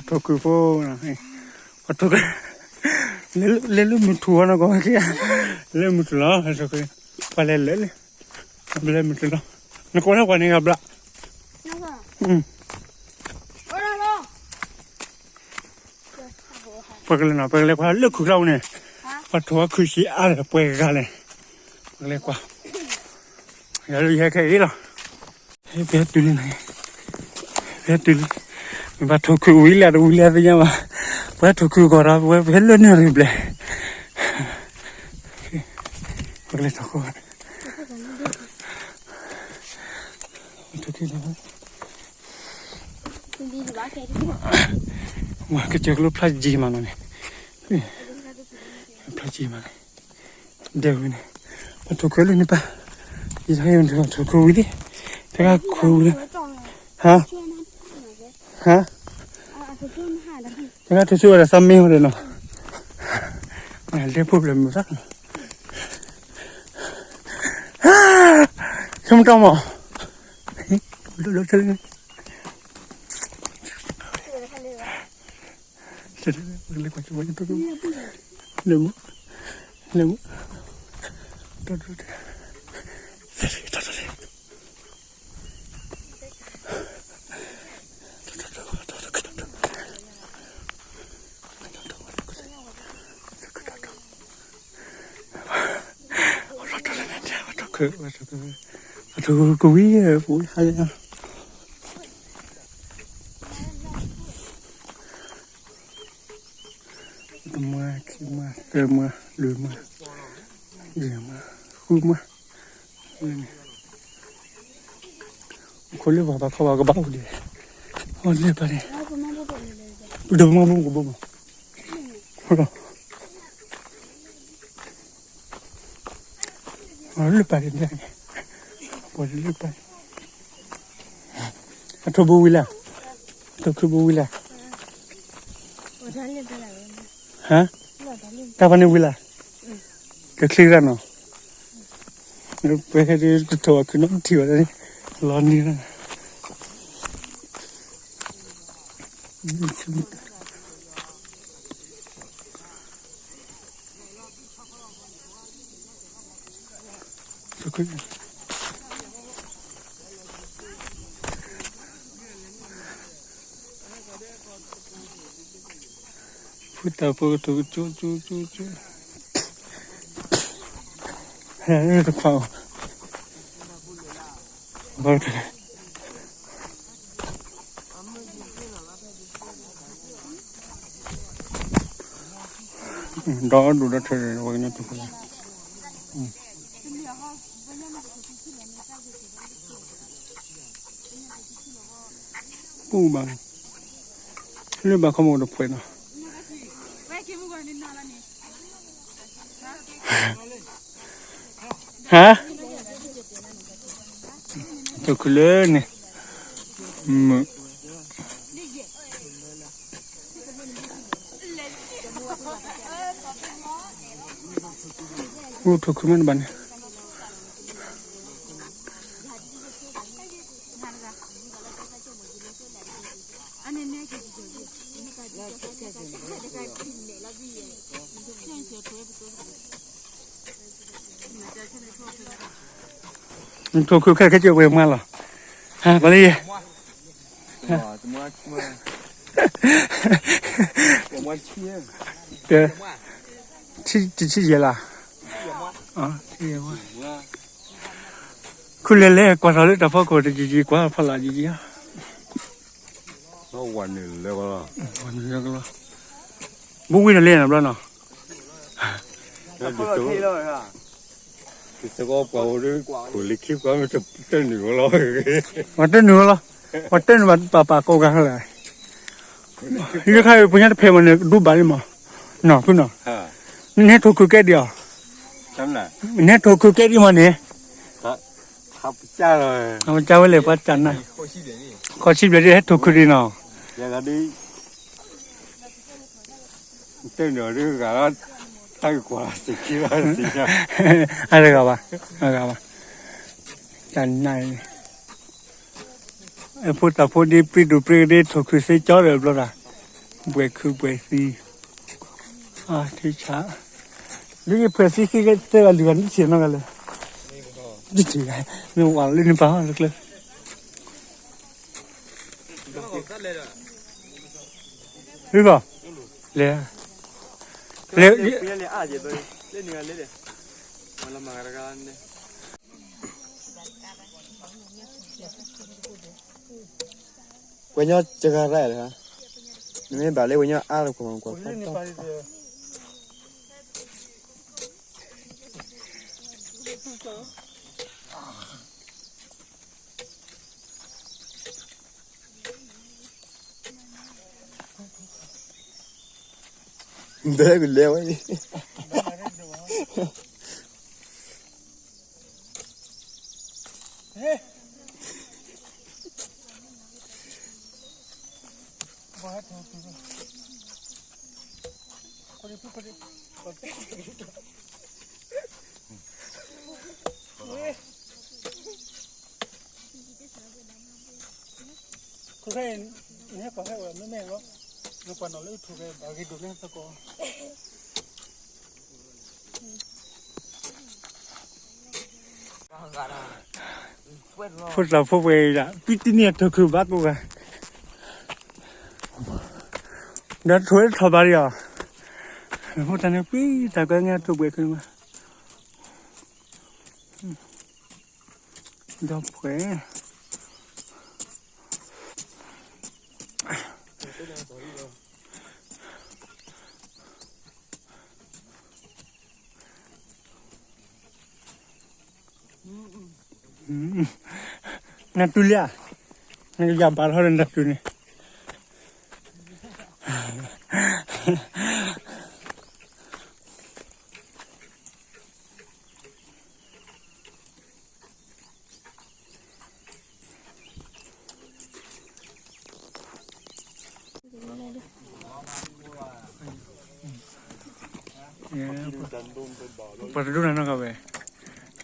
ထိၣ်ခုဖိ, ထိၣ်ခု, လဲၤလၢမုၢ်ထူၣ်ဝဲနီၤ ကီၢ်ဝဲက့ၤ, လဲၤမုၢ်ထူၣ်လီၤ, ထိၣ်ခု, ပှၤလဲၤလၢာ်လံ, လဲၤမုၢ်ထူၣ်လီၤ, နကွၢ်လၢပှၤန့ၣ်ဂၤဘျါ, ပှၤကလဲၤနီၤ ပှၤကလဲၤကွၢ်လၢခုၣ်ကျါပူၤန့ၣ်, ပှၤထိၣ်ဝဲခုၣ်ဆံးအါလၢပှဲၤဂၤလဲၣ်, ပှၤကလဲၤကွၢ်, ယၤလၢယဟဲခဲအံၤလီၤ. ဟဲပတုၤလံ, ပတုၤလံ, ဘၣ်ထိၣ်ခုဝံၤလံတဝံၤလံသ့ၣ်ညါဘၣ်, ပှၤထိၣ်ခုဂီၤဒီး ပဝဲပဟဲလၢန့ၣ်ရံၣ်ဘျဲၣ်, ပကလဲၤထီၣ်ခိၣ်, ထိၣ်ခု, ဝါကစၢၢ်ကျိဖျါယံၤမးနီၤန့ၣ်, ဖျါယံၤမးန့ၣ်, ဒဲဝံၤန့ၣ်, ပှၤထိၣ်ခုလၢန့ၣ်ပၢ်, ယထီၣ်ဟဲထိၣ်ခုဝံၤလံ, တဂၤခိၣ်ဝံၤလံ, ဟါ, ဟါ, တဂၤထိၣ်ခုဝဲဒီးသးမ့ၢ်ဟီဒီးနီၤ, ဒဲဖိဘျဲၣ်မုာ်သး, ဆိကမိၣ်တၢ်မး, လၢလၢ လဲၤကွၢ်, လဲၤမူ, လဲၤမူ, တၢ်တၢ်တၢ်, အထိၣ်ခုဝံၤ ပဝဲဟါလၢ တမွၢ် ခံမွၢ် သၢမွၢ် လွံၢ်မွၢ် ယဲၢ်မွၢ် ဃုမွၢ်, ခိၣ်လၢပှၤဘၣ်ခီဘၣ်ကဘၣ်အိၣ်ဒံး, အိၣ်လၢပၢ်န့ၣ်, ဒီးမ့ၢ်ဘိကဘိမး, လၢပၢ်န့ၣ်, ပှၤလၢပၢ်န့ၣ်, အထိၣ်ဘိဝံၤလၢ်, အထိၣ်ခုဘိဝံၤလၢ်, ဟါ, တၢ်ဖဲန့ၣ်ဝံၤလၢ်, ကချ့ရၣ်နီၤ, ပှဲၤခဲဒ်ကထိၣ်အခုနီတထံၣ်ဘၣ်န့ၣ်, လီၤနံၤလီၤ. ဖိတၢ်ဖိကထိၣ်ကကၠိကၠိကၠိကၠိ, တခွါ, ဘၣ် ဒီဒူၣ်ဒီထၢဝဲကန့ၣ်တဖၣ်, ပူဘၣ်, လၢဘၣ်ခီမီတဖှဲးနီၤ, ဟါ, ထိၣ်ခုလၢန့ၣ်, မုၢ် အိၣ်ထိၣ်ခုမ့ၢ်တဘၣ်န့ၣ်, ထိၣ်ခုခဲလၢာ်ခဲဆ့ဝဲမွါလီၤ, ဟါ ပှၤလၢယဲ တဆံယဲၢ်လီၤ, ခူလဲၤလဲၤကွၢ်ထီၣ်လၢတၢ်ဖီခိၣ်တယံာ်ယံာ် ကွၢ်ဖီလာ်ယံာ်ယံာ်, ဝၤနုာ်လၢကလီ, ဘူးဝံၤဒီးလဲၤနၤဘျီနီၤ, ပှၤတနုာ်ဝဲလီၤ, ပှၤတနုာ်ဝဲလီၤ, ပှၤတနုာ်ဘၣ်ပာ်ပာ်ကိးဂၤလၢာ်, လၢခါအံၤ ပညါတဖဲမးန့ၣ် ဒိဘၣ်လံမး, နီၤဖုနီၤ, နဟဲထိၣ်ခုကဲဒံးအီၤ, နဟဲထိၣ်ခုကဲဒံးမးန့ၣ်, အဝဲကၢ်ဝဲလဲၣ် ပှၤကၢ်နၤ, ခီဆံဘျဲၣ်ဒ်ဟဲထိၣ်ခုဒံးနီၤ, အတဂၤဘၣ်, အဂၤဘၣ်, တၢ်နါအံၤန့ၣ်, အဖိတၢ်ဖိဒ် ပြံတူၢ်ပြံကဒ့ ထိၣ်ခုသ့ကၠီဒီးဘျီတၢ်, ဘှဲးခုဘှဲးသံ, ထံဆး, ဒ်ယဖှဲးသံခံကသၢဂၤလွံၢ်ဂၤ နတထံၣ်နီတဂၤလဲၣ်, တထံၣ်ဂၤ, မ့ၢ်ဝဲလၢနပာ်လၢကျဲ, ဟ့ၣ်ဘၣ်, လဲၤ, လဲၤ, ပှဲၤညီစဂၤရၣ်လၢ, နမ့ၢ်ဘၣ်လၢပှဲၤညီအါတကွၢ်မးကွၢ်, ဘဲကလဲၤဝဲ, ခဲအံၤ, နဟဲပှၤဟဲဝဲမ့မ့ၢ်လီၤ, နပှၤနီၣ်လၢထူၣ်ကဲဘၣ်ဂ့ၤဒိၣ်လၢသကိး ဖိသၣ်ဖိဝဲဒၣ် ပံတနံၣ်အတၢ်ခုၣ်ဘၣ်ကိးဂၤ, ဒီးထိၣ်ဝဲထီၣ်ဘၣ်လံအီၤ, ဖိတၢ်န့ၣ် ပံတၢ်ကဲငဲထိၣ်ဘှဲးခုၣ်မး, ဒီးပှဲၤ နတူၢ်လံဧါ, နကယၤဘၣ်ထီၣ်လၢနတူၢ်န့ၣ်, ပှၤတဒိၣ်နၤနီတဂၤဝဲ, တ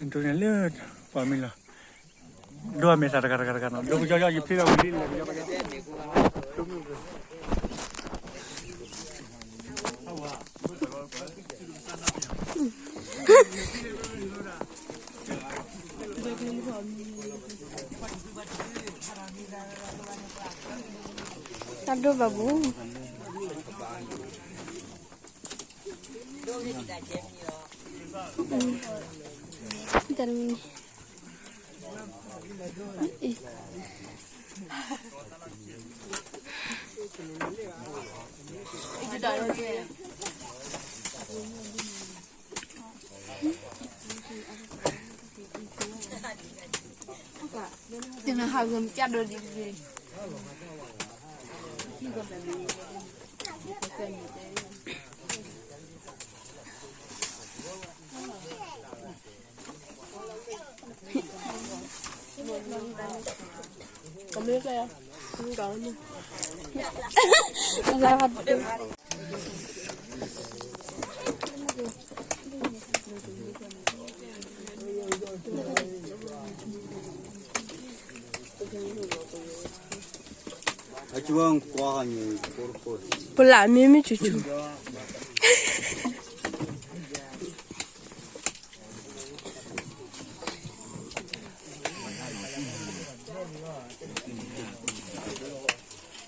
ဒိၣ်န့ၣ်လၢပှၤမံလီၤ, ဒိၣ်အမဲာ်သၣ်တဂၤတဂၤတဂၤနီၤ, ဒိၣ်ကယီယီယဖ့လီၤဝံၤလံ, တၢ်ဒိၣ်ဘၣ်ပူၤ, တၢ်ဒိၣ်, ပလၢ်မ့မ့ၢ်ဆူၣ်ဆူ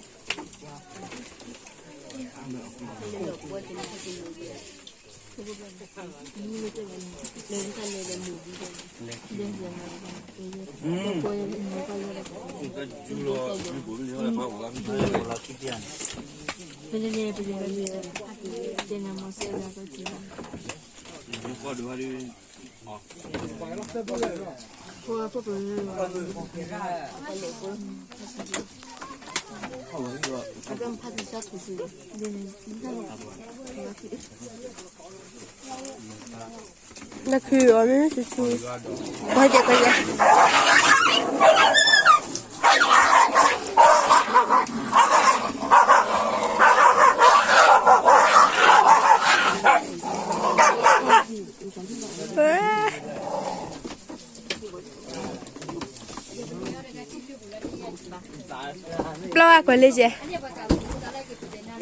ၣ် နခုအီၤမ့ၢ်ဆူၣ်ဆူၣ်, ကွၢ်ကဲကွၢ်ကဲ, ပျီဝဲကွၢ်လၢယဲၢ်,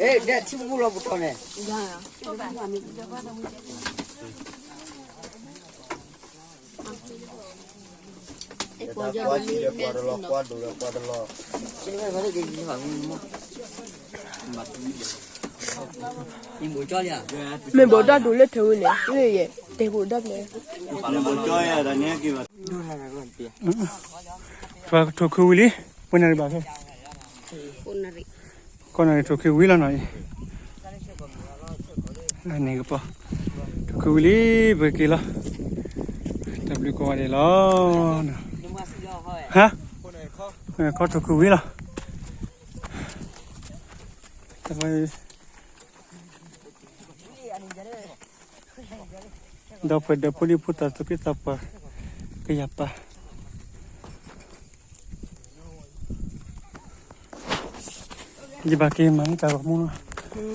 ထံပူၤလီၤပူၤထီၣ်န့ၣ် မ့ၢ်ဘိးဒၣ်ဒိးလၢထဲဝဲန့ၣ် လၢယဲ တဲဘိးဒၣ်ပျဲၢ် ထိးခုဝံၤလံ ပှဲၤနၣ်ရံၣ်ဘၣ်ဖဲ ကိးနၣ်ရံၣ်ထိးခုဝံၤလံနီၤအံၤ န့ၣ်ကပီၤ ထိးခုဝံၤလံ ပက့ၤလီၤ တၢ်ဘျုးကိးဂၤဒဲးလီၤ ဟါ ခီထိးခုဝံၤလီၤ ဒီပုၢ်ဝဲၢ်ဒီပုၢ်ဝဲၢ်ဖိသၣ်သးပှၢ် ကယၤပၢ် ယဘၣ်က့ၤမၤန့ၢ်တၢ်ဂီၤမူလီၤ